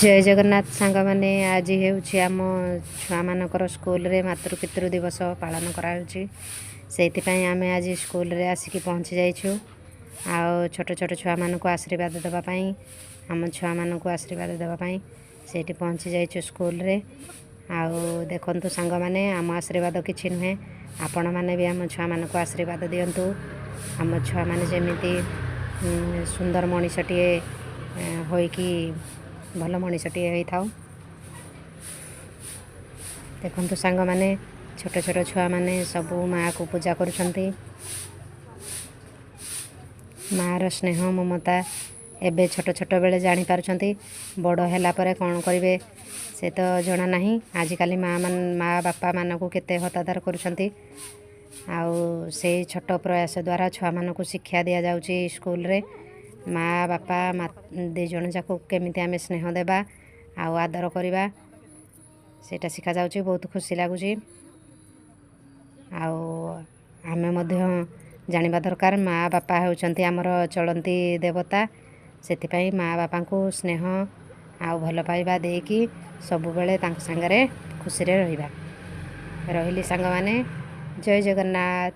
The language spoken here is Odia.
ଜୟ ଜଗନ୍ନାଥ ସାଙ୍ଗମାନେ। ଆଜି ହେଉଛି ଆମ ଛୁଆମାନଙ୍କର ସ୍କୁଲରେ ମାତୃ ପିତୃ ଦିବସ ପାଳନ କରାହେଉଛି। ସେଇଥିପାଇଁ ଆମେ ଆଜି ସ୍କୁଲରେ ଆସିକି ପହଞ୍ଚି ଯାଇଛୁ ଆଉ ଛୋଟ ଛୋଟ ଛୁଆମାନଙ୍କୁ ଆଶୀର୍ବାଦ ଦେବା ପାଇଁ, ଆମ ଛୁଆମାନଙ୍କୁ ଆଶୀର୍ବାଦ ଦେବା ପାଇଁ ସେଇଠି ପହଞ୍ଚି ଯାଇଛୁ ସ୍କୁଲରେ। ଆଉ ଦେଖନ୍ତୁ ସାଙ୍ଗମାନେ, ଆମ ଆଶୀର୍ବାଦ କିଛି ନୁହେଁ, ଆପଣମାନେ ବି ଆମ ଛୁଆମାନଙ୍କୁ ଆଶୀର୍ବାଦ ଦିଅନ୍ତୁ। ଆମ ଛୁଆମାନେ ଯେମିତି ସୁନ୍ଦର ମଣିଷଟିଏ ହୋଇକି ଭଲ ମଣିଷଟିଏ ହେଇଥାଉ। ଦେଖନ୍ତୁ ସାଙ୍ଗମାନେ, ଛୋଟ ଛୋଟ ଛୁଆମାନେ ସବୁ ମାଆକୁ ପୂଜା କରୁଛନ୍ତି। ମାଆର ସ୍ନେହ ମମତା ଏବେ ଛୋଟ ଛୋଟ ବେଳେ ଜାଣିପାରୁଛନ୍ତି, ବଡ଼ ହେଲା ପରେ କ'ଣ କରିବେ ସେ ତ ଜଣା ନାହିଁ। ଆଜିକାଲି ମାଆ ମାନେ ମା ବାପାମାନଙ୍କୁ କେତେ ହତାଦର କରୁଛନ୍ତି। ଆଉ ସେଇ ଛୋଟ ପ୍ରୟାସ ଦ୍ୱାରା ଛୁଆମାନଙ୍କୁ ଶିକ୍ଷା ଦିଆଯାଉଛି ସ୍କୁଲରେ, ମା ବାପା ଦୁଇ ଜଣ ଯାକୁ କେମିତି ଆମେ ସ୍ନେହ ଦେବା ଆଉ ଆଦର କରିବା, ସେଇଟା ଶିଖାଯାଉଛି। ବହୁତ ଖୁସି ଲାଗୁଛି। ଆଉ ଆମେ ମଧ୍ୟ ଜାଣିବା ଦରକାର, ମା ବାପା ହେଉଛନ୍ତି ଆମର ଚଳନ୍ତି ଦେବତା। ସେଥିପାଇଁ ମା ବାପାଙ୍କୁ ସ୍ନେହ ଆଉ ଭଲ ପାଇବା ଦେଇକି ସବୁବେଳେ ତାଙ୍କ ସାଙ୍ଗରେ ଖୁସିରେ ରହିବା। ରହିଲି ସାଙ୍ଗମାନେ, ଜୟ ଜଗନ୍ନାଥ।